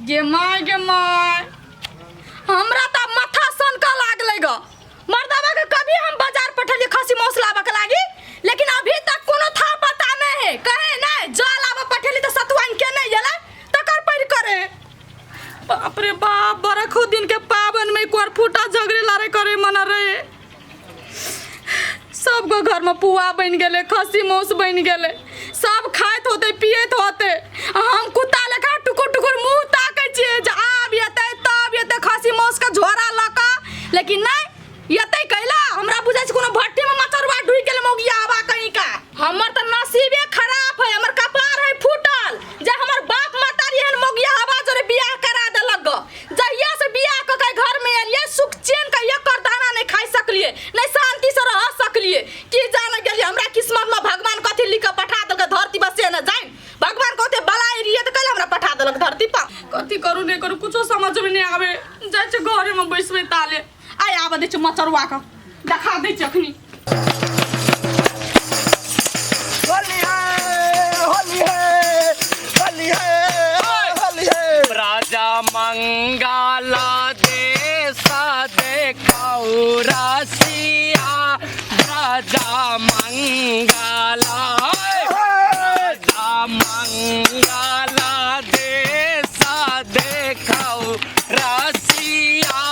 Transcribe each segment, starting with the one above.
गे माय गे माय, हमरा तऽ माथा सनकऽ लागलै ग। मर्दवा के कभी हम बाजार पठलिए खसी मांस लाबऽ के लागी, लेकिन अभी तक कोनो था पता नहीं है। कहे नहीं जल लाबऽ पठेली तऽ सतुआइन के नहीं एलै, तकर पैर करे। बाप रे बाप, बरखो दिन के पावन में कोर फूटा झगड़े लड़े करे मना रहे। सब गो घर में पुआ बन गेलै, खस्सी मांस बन गेलै, सब खाइत होते पियत होते, आ हम कुत्ता लेखा टुकुर टुकुर मुंह ताकै छियै जे आब एतै तब एतै खस्सी मांस के झोरा लऽ कऽ, लेकिन नहि एतै कैला। हमरा बुझाइ छै कोनो भट्टी में मचरुआ ढुकि गेलै मौगिया हवा कहीं का। हमर तऽ नसीबे खराब है, हमर कपार है फूटल जे हमर बाप महतारी एहन मौगिया हवा जोरे बियाह करा देलक ग। जहिया से बियाह कऽ के घर में एलियै, सुख चैन के एक दाना नहीं खाइ सकलियै, नहीं शांति से रह सकलियै। की जाने गेलियै हमरा किस्मत में भगवान कथी लिख के पठा देलक धरती पर से न जानि। भगवान कहते बलाई रहियै तऽ कैला हमरा पठा देलक धरती पर। कथी करू नहीं करू कुछो समझ में नहीं आवे। जाइ छै घरे में बैसबै ताले। आइ आबऽ दै छै मचरुआ के, देखा दै छै अखनी। होली है, होली है, होली है, होली है। राजा मंगाला देसा देखाऊ रसिया, राजा मंगाला, राजा मंगाला देसा देखाऊ रसिया,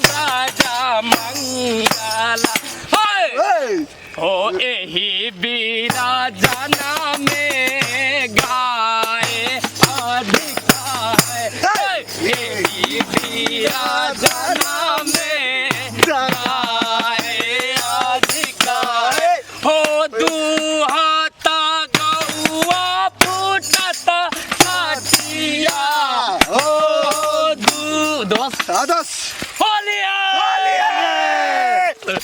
राजा मंगाला। हे! हो एही बीरा जना में गाए अधिकार, एही बीरा जना में गाए अधिकार। हो दुहाता गौआ फूटता काटिया, हो दू दोस्त दस होली होली है।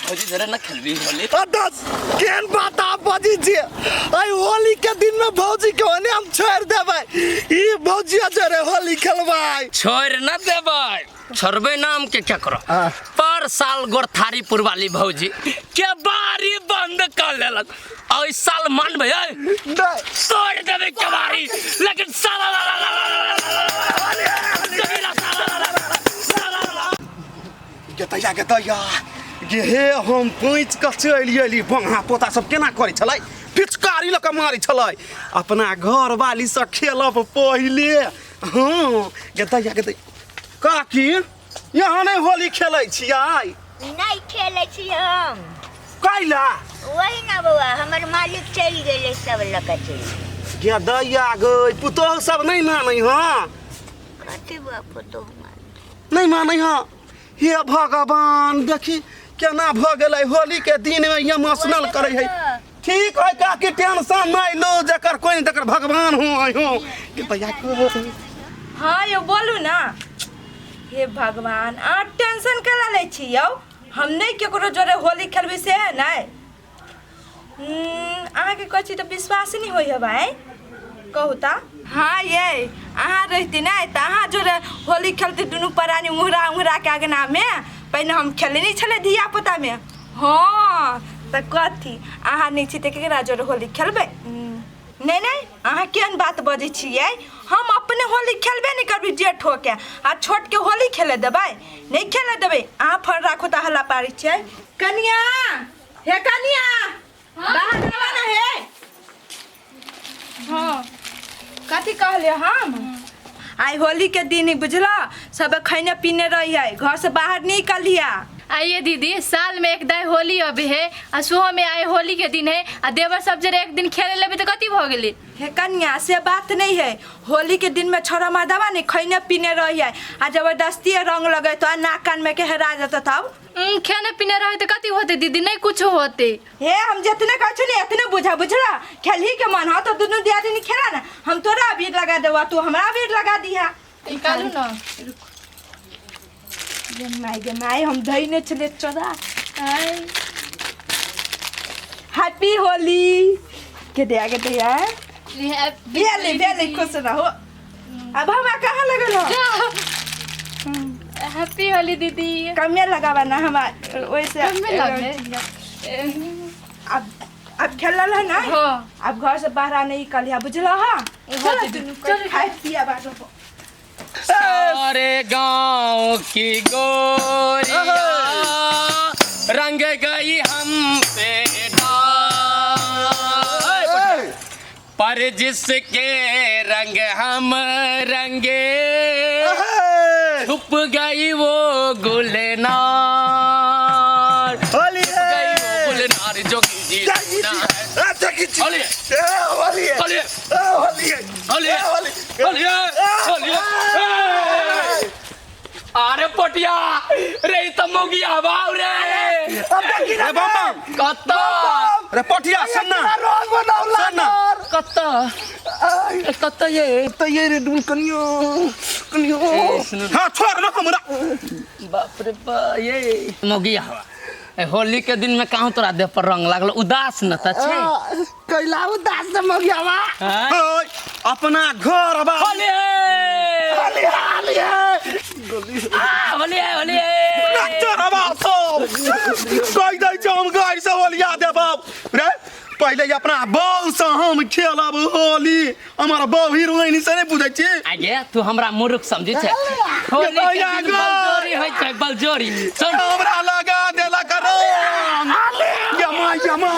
भौजी जरा न खेलबी होली? दस केहन बात आप बजी छियै? आइ होली के दिन में भौजी के ओने हम छोड़ देबै, ई भौजिया जरे होली खेलबै। छोड़ न देबै, छोड़बै ना हम के क्या करो। पर साल गोरथारी पुरवाली भौजी के बारी बंद कर लेलक, और इस साल मानबै ऐ? नहीं। तोड़ देबै के बारी, लेकिन साला ला ला ला ला ला ला ला ला ला ला ला ला ला। गेतैया गेतैया गे, हे हम पैंच कऽ चलि एली। बंहा पोता सब केना करै छलै, पिचकारी लऽ कऽ मारै छलै। अपना घरवाली सँ खेलब पहिले। हँ गेतैया गेतै। काकी, यहाँ नहि होली खेलै छियै? नहि खेलै छी हम। कैला? वही ना बौआ, हमर मालिक चलि गेलै, सब लऽ कऽ चलि गेलै। गे दैया गै, पुतोहु सब नहि मानै? हँ। कथी बौआ पुतोहु मानै? नहि मानै। हँ, हे भगवान, देखी केना भऽ गेलै होली के दिन में इमोशनल करै है। ठीक है काकी, टेंशन नहीं लो, जकर कोई नहीं तकर भगवान हो हो के भैया को। हाँ यौ, बोलू ना। हे भगवान, अहाँ टेंशन केना लै छी यौ? हम नहि केकरो जोरे होली खेलबै से है नहि। अहाँके कहै छी तऽ विश्वास नहि होइ है भाइ, कहू तऽ। हाँ ये, अहाँ रहिती नहि तऽ अहाँ जोरे होली खेलती दुनू प्राणी उहरा उहरा के अगनामे। पहिने हम खेलने नहि छलै धियापुतामे। हाँ तऽ कथी, अहाँ नहि छी तऽ केकरा जोरे होली खेलबै? नहि नहि, अहाँ केहन बात बजै छियै? हम अपने होली खेलबे नहि करबै जेठ होके, आ छोटके होली खेले देबै? नहि खेले देबै। अहाँ फोन राखू तऽ, हल्ला पारै छियै। कनिया, हे कनिया, बाहर आबऽ ने हे। हाँ, कथी कहलियै हम? आइ होली के दिन है बुझल, सब खैने पीने रही है, घर से बाहर नहीं निकलिया। आइए दीदी, साल में एक दाय होली अबे है, आ सुहो में आइ होली के दिन है, आ देवर सब जरे एक दिन खेले लेबे तऽ कथी भऽ गेलै? हे कन्या, से बात नहीं है। होली के दिन में छोरा मर्दवा नहीं खैने पीने रही है, आ जबरदस्ती रंग लगे तो नाक कान में के हेरा जाता तब। खेने पीने रहे तऽ कथी होते दीदी? नहीं कुछ होते। हे, हम जितने कहै छी ने एतने बुझा, बुझला? खेलही के मन हो तो दुनू दियादनी खेला ना, हम तोरा अबीर लगा देबो, तू हमरा अबीर लगा दिहा। निकालू ना। गे माय गे माय, हम धैने छले चोरा। हैप्पी होली के दिया, के दिया। भेले भेले, खुश रहो। अब हमरा कहाँ लगल हो? हैप्पी होली दीदी। कमे लगावा ना हमरा ओइसे। कमे लगे। अब अब खेलल है ना? हाँ। अब घर से बाहर नहीं निकलिया, बुझल हा? चल दीदी, दुनू चल। खाए पिया बाटो। सारे गांव की गोरियां रंग गई हम पे डाल, पर जिसके रंग हम रंगे छुप गई वो गुलनार, होली छुप गई वो गुलनार जो की जी सुना है। होली है, होली है, होली है, होली है, होली है, होली है, होली है। अरे पटिया रे, ई त मौगिया बाउ रे। रे बम बम। कत? रे पटिया, सुन ना, सुन ना। कत कत ये त ये रे डुल कनियो कनियो। हां, छोड़ ना हमरा। बाप रे बा, ये मौगिया हवा ए, होली के दिन में कहूँ तोरा देह पर रंग लागल, उदास न त छै? कैला उदास से मगियावा? हाँ? ओए, अपना घर बा। होली है, होली होली है। आ, होली है, होली है। डॉक्टर हवा सब कह दै छै, हम गाड़ी से होलिया देबब रे। पहिले अपना बहू से हम खेलब होली, हमर बहू हीरोइन से नहीं बुझै छी। आगे तू हमरा मूर्ख समझै छै? होली के दिन बलजोरी होइ छै, बलजोरी। सुन, हमरा लगा देलक रंग, यमा यमा।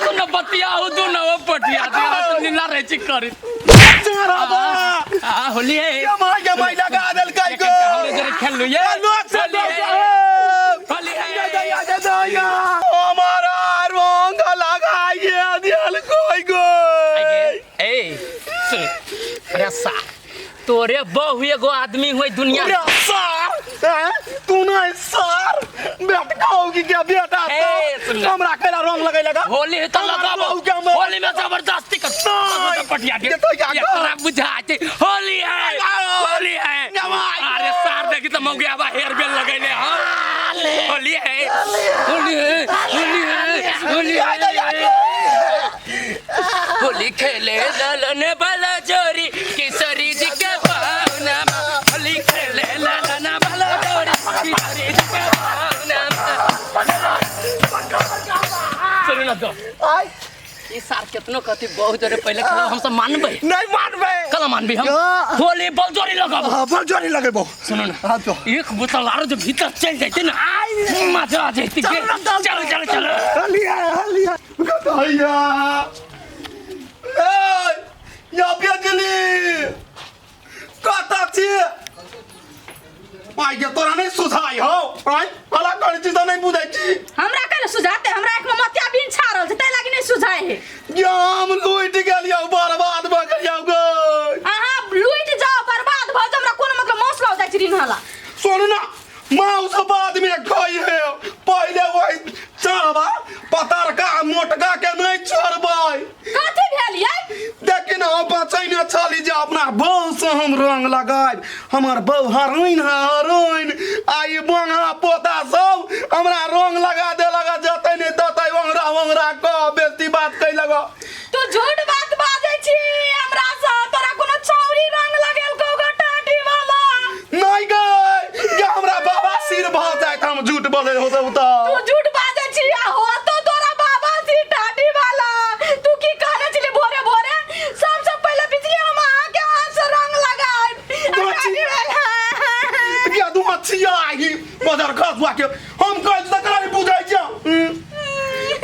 सुन, बतियाहु तू न पटिया तू नीला रहै छी करी। चढ़ावा। आ होली है। यमा यमा लगा देलकै गो। हमरे जरे खेललु ये। लोक से होली है, होली है। हमारा रंग लगाइए दियल कोई गो। आगे ए सुन, अरे सा तोरे बहु एगो आदमी हुई दुनिया। अरे सार हैं? तू नहीं सार बेटका होगी क्या बेटा? ए, सुन ना। हमरा केला रंग लगै लगा। होली है तो हमारा लगाबो। बहू के हम- होली में जबरदस्ती कर नहीं। पटिया के ये तो क्या ये कर? तोरा बुझा छै होली है, होली है। अरे सार देखी त मौगी आबा हेयर बेल लगैले। हां, होली है, होली है, होली है, होली है। होली खेले ललन बला जोरी किशोरी जी के पाहुना, होली खेले ललन बला जोरी किशोरी जी के पाहुना। सुनू ना दो, ई सार केतनो कथी बहुत जोरे पहिले खेलब हम सब, मानबै? नहीं मानबै। कल मानबी हम? होली बलजोरी लगाबो। हाँ, बलजोरी लगेबो। सुनू ना। हाँ तो। एक बोतल आरो जो भीतर चल जाते ना, मजा आ जाती। चलो चलो चलो। हलिया हलिया भैया, ए या बिजली कतऽ छी? आइ गे, तोरा नहि सुझाइ हौ? आइ हला करै छी तऽ नहि बुझै छी। हमरा कैले सुझाते? हमरा एक मोतिया बिन छा रहल छै, तै लागी नहीं सुझाए है। जाम लुटि गेलियौ, बर्बाद भऽ गेलियौ गै। अहाँ लुटि जाओ, बर्बाद भऽ जाओ, हमरा कोनो मतलब? मौस लऽ जाइ छी ऋण हला। सुन ना, माउस बाद में खाइ है, पहिले वही चढ़बा पतरका मोटका के नहीं छोड़बै। कथी भेल यै? लेकिन हम बचैने छली जे अपना बहू से हम रंग लगायब, हमर बहू हरैन है हरैन। आ ई बंगा पोता सब हमरा रंग लगा देलक, जतै नहि ततै ओंगरा ओंगरा कह बेसी बात कैलक। तू झूठ बात बाजै छी हमरा से। तोरा कोनो चौरी रंग लगेलकौ गो टाटी वाला? नहीं गए, जे हमरा बाबा सिर भऽ जायत हम झूठ बोले होतौ तऽ। तू झूठ बाजै छी आ हो तो तोरा बाबा सिर टाटी वाला। तू की कहने छली भोरे भोरे? सबसे पहिले बिजली हम अहाँ के हाथ से रंग लगायब टाटी वाला। क्या तू अच्छी आई बजार खसुआ के हम कहै छी तकरा नहि बुझै छै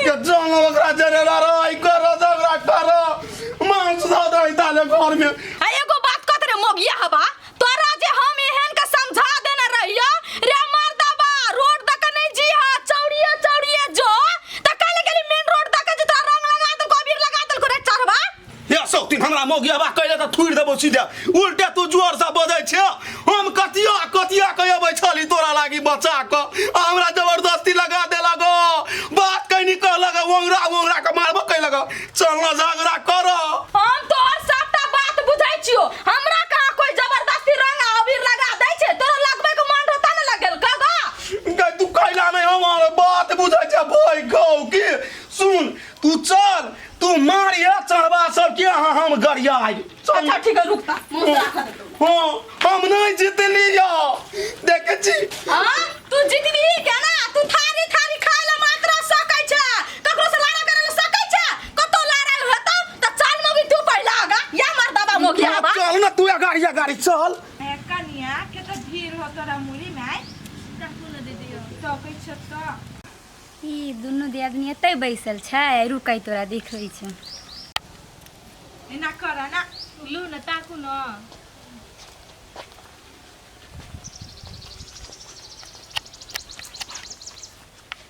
के जान ओकरा जरेला रह कर झगड़ा कर मांस धऽ दै ताले घर में। आ एगो बात कहत रे मोगिया हवा, तोरा जे हम एहन के समझा देने रहियो रे मर्दबा, रोड तक नहीं जी हा, चौड़िए चौड़िए जो त काले गेली मेन रोड तक जे तोरा रंग लगा देलको, अबीर लगा देलको रे चढ़बा। हे सौतीन, हमरा मौगिया बा कहले तऽ थुड़ि देबौ सीधे। उल्टे तू जोर से बजै छै। हम कतिया कतिया के अबै छली तोरा लागी बचा कऽ, आ हमरा जबरदस्ती लगा देलक। बात कहीं कहलक ओंगरा ओंगरा के मारबो कैलक। चल ना, झगड़ा कर। हम तोहर सबटा बात बुझै छियो। हमरा कहाँ कोई जबरदस्ती रंग आ अबीर लगा दै छै? तोरा लगबै के मन रहता ने लगेल कगा। गै, तू कैला नहि हमर बात बुझै छै भाई गौ की। सुन, तू चल, तू मारिए चढ़बा सबके, अहाँ हम गरियाइ। चल। अच्छा ठीक है, रुकता मुंह से राखऽ देतौ। हाँ, हम नहीं जितली यौ, देखै छी। हाँ, तू जितबी केना? तू थारी थारी खाय ले मात्र सकै छै, ककरो से लड़ाई करे ले सकै छै? अगाड़ी अगाड़ी चल। ए कनिया के त भीड़ हो तोरा मुरी में आइ ताकू न दीदी तो कहै छ त ई दुनू दियादनी एतै बैसल छै, रुकै तोरा देखै छै। एना कर ना। लू न ताकू न।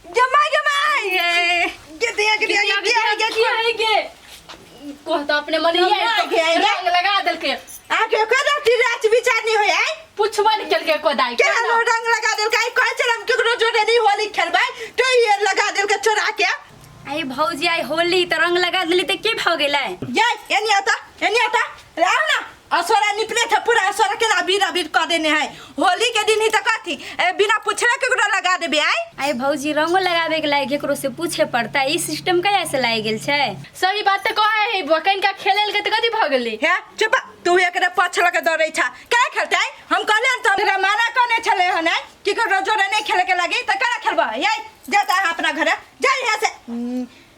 जमाई जमाई गे दिया गे दिया गे दिया गे की है गे कहता अपने मन जमाई गे, गे। रंग लगा देलके। आ के कर रात विचार नहीं होय आइ पुछबा नहीं केलके कोदाई के रो रंग लगा देलकै आइ कहै छल हम केकरो जोरे नहीं होली खेलबै तो ये लगा देलकै चोरा के। आई भौजी आई होली तऽ रंग लगा देली तऽ की भऽ गेलै? ये एनी आता एनी आता आओ ना। असोरा निपले थे पूरा असोरा के अबीर अबीर कर देने है होली के दिन ही तो कथी बिना पूछले केकरो लगा देबे आइ। आई भौजी रंगो लगाबे के लायक केकरो से पूछे पड़ता, ई सिस्टम कहिया से लागि गेल छै? सही बात तऽ कहै है बुआ, कनिका खेलल के तऽ कथी भऽ गेलै? हे चुप तू एकरे पछल के दौड़ै छा के खेलतै? हम कहले त तोरा माना कहने छले हन कि केकरो जोरे नहीं खेले के लागी त केना खेलबै? ये जा त अहाँ अपना घरे जा यहाँ से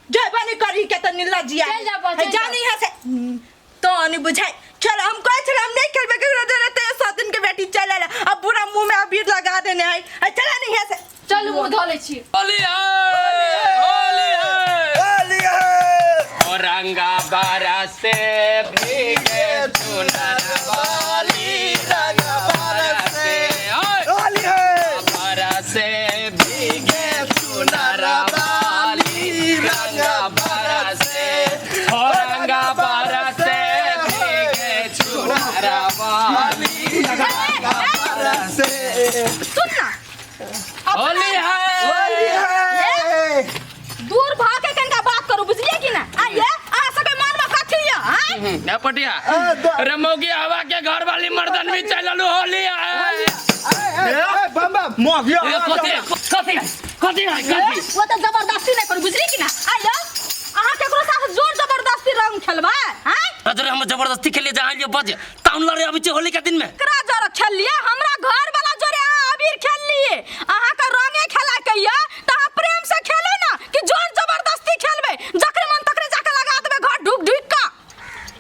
जयबो नहीं करी के त निर्लज्जिया चलि जा बा, चलि जा। जा नहीं यहाँ से तो नहीं बुझाई चल। हम कहै छले हम नहीं खेलबै केकरो जोरे त 7 दिन के बेटी चल आयल अब पूरा मुंह में अबीर लगा देने है चला नहीं यहाँ से। चलू मुँह धो लै छी। होली है होली है होली है। ओ रंगा बरसे भीगे चुनर वाली रंगा बरसे। ओए, होली है। बरसे भीगे चुनर वाली रंगा बरसे ओ रंगा बरसे भीगे चुनर वाली बरसे। सुन ना होली है होली है। दूर भाग के कनिका बात करू बुझलिए कि ना? आइए अहाँ सबके मन में कथी ये आँय? ना पटिया रे मौगी हवा के घर वाली मर्दन भी चललू होली है। ए, बम बम मौगी ए, कथी कथी कथी है कथी? वो तऽ जबरदस्ती नहीं करू बुझलिए कि ना? आइए अहाँ केकरो साथ जोर जबरदस्ती रंग खेलबै आँय? अरे हम जबरदस्ती खेलिए जहाँ लिए बजे ताउन लड़े अभी होली के दिन में केकरा जोरे खेललिए? हमरा घर वाला जोरे अहाँ अबीर खेललिए। अहाँ के रंगे खेला के ये तऽ अहाँ प्रेम से खेलू ना कि जोर जबरदस्ती खेलबै? जकरे मन तकरे जाके लगा देबै घर ढुक ढुक कऽ।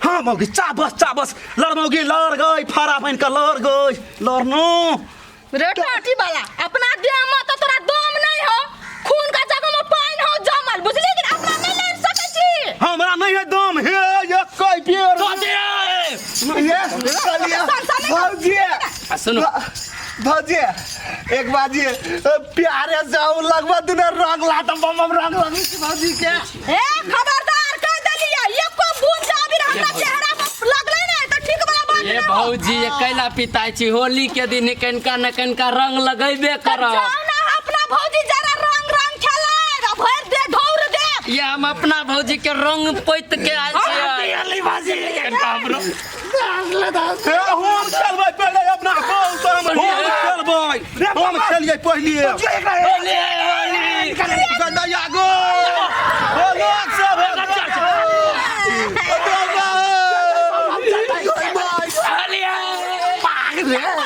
हाँ मौगी चाबस चाबस लड़ मौगी लड़ गई फारा बन के लड़ गई लड़नो रे टाटी वाला अपना देह में तो तोरा दम नहीं हो, खून का जगह में पानी हो जमल बुझलिए कि अपना नहीं लड़ सकै छी। हमरा नहीं है दम हे एक कई पेड़ कथी है? ये चलिए भौजी आ सुनो भौजी एक बाजी प्यारे से हम लगवा दुने रंग लाटम बम बम रंग लगी छी भौजी के। ए खबरदार कह देलिए एको बूंद जे अबीर हमरा चेहरा पर लगलै ने तऽ ठीक वाला बात ये ना हो। भौजी ये कैला पिताई छी होली के दिन कनिका न कनिका रंग लगैबे तऽ करब। जाउ ना अपना भौजी जरा रंग रंग खेलाय आ भरि दे ढौर दे। ये हम अपना भौजी के रंग पोत के आयल छियै। कनिका हमरो हे हम खेलबै पहिले अपना बहू से हम खेलबै हम खेलिए पहिले। होली है होली गंदैया गो ओ लोग सब होली है।